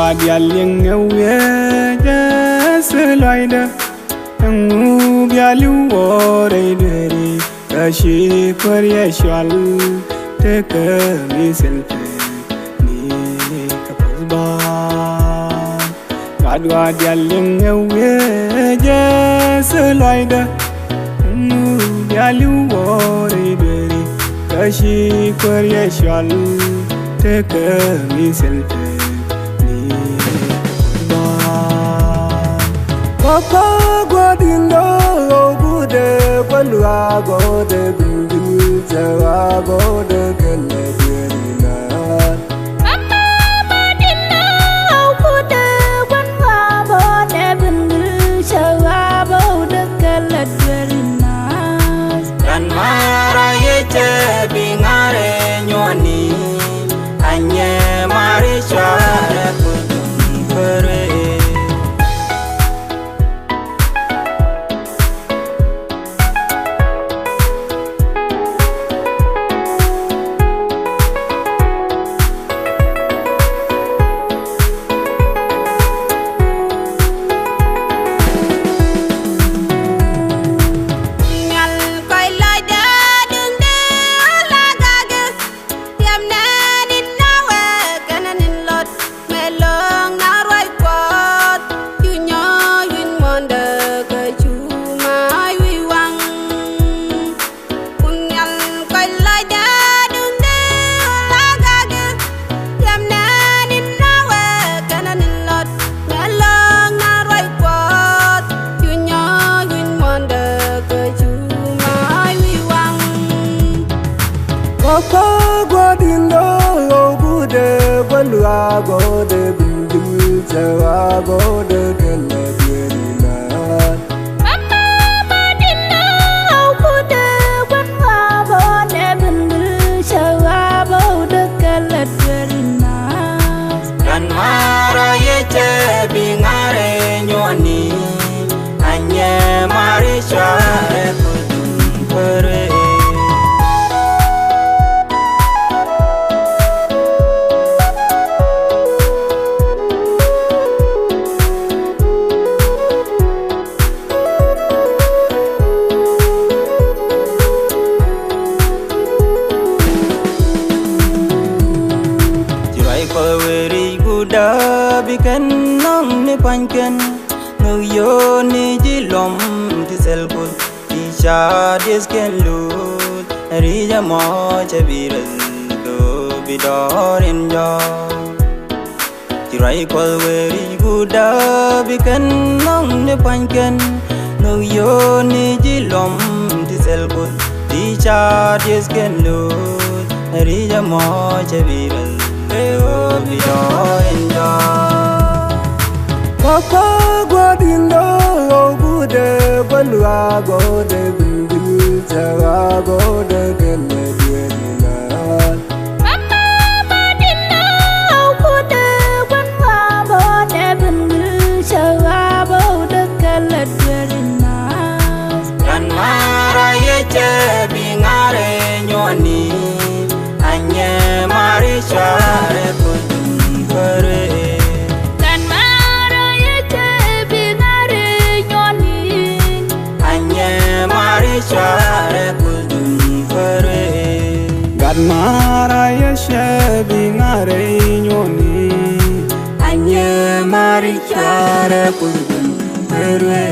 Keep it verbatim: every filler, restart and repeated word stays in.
Dial liŋ ɛ wiee Jɛsɛ lɔcdä. Ɛŋu dial i̱ wä rɛy dueeri kä ci kuäär yɛ cual tekɛ mi thil pek ni kɛ puɔth bä. Gat wa dial liŋ ɛ wiee Jɛsɛ lɔcdä. Ɛŋu dial i̱ wä rɛy dueeri kä ci kuäär yɛ cual tekɛ mi thil pek ni kɛ puɔth bä. Kɔkɔ gua̱di̱n dɔ̱ ɣɔw gudɛ kuäl wa gɔdɛ bindil cɛ wa gɔdɛ kɛlɛ dueeri na. Kan mara yecɛ bi ŋarɛ nyuɔni anyɛ mari cuarɛ kudum fere. Kɔkɔ gua̱di̱n dɔ̱ ɣɔw gudɛ kuäl wa gɔdɛ bindil cɛ wa gɔdɛ kɛlɛ dueeri na. Kan mara yecɛ bi ŋarɛ nyuɔni anyɛ mari cuarɛ kudum fere. Ci ruac Kuɔth wëë ric gudä bi kɛn nɔŋ ni pa̱nykɛn. Nhök yio̱o̱ni ji̱ luɔm ti thil Kuoth ti ca dieth kɛn luth. Ric ɛmɔ cɛ bi rɛl kɛ ɣöö bi dɔɔr in jɔɔk. Ci ruac Kuɔth wëë ric gudä bi kɛn nɔŋ ni pa̱nykɛn. Nhök yio̱o̱ni ji̱ luɔm ti thil Kuoth ti ca dieth kɛn luth. Ric ɛmɔ cɛ bi rɛl kɛ ɣöö bi dɔɔr in jɔɔk. Kɔkɔ gua̱di̱n dɔ̱ ɣɔw gudɛ kuäl wa gɔdɛ bindil cɛ wa gɔdɛ kɛlɛ dueeri na. Kan mara yecɛ bi ŋarɛ nyuɔni anyɛ mari cuarɛ kudum fere. Kan mara yecɛ bi ŋarɛ nyuɔni anyɛ mari cuarɛ kudum fere. Gat mara yecɛ bi ŋarɛ nyuɔni anyɛ mari cuarɛ kudum fere.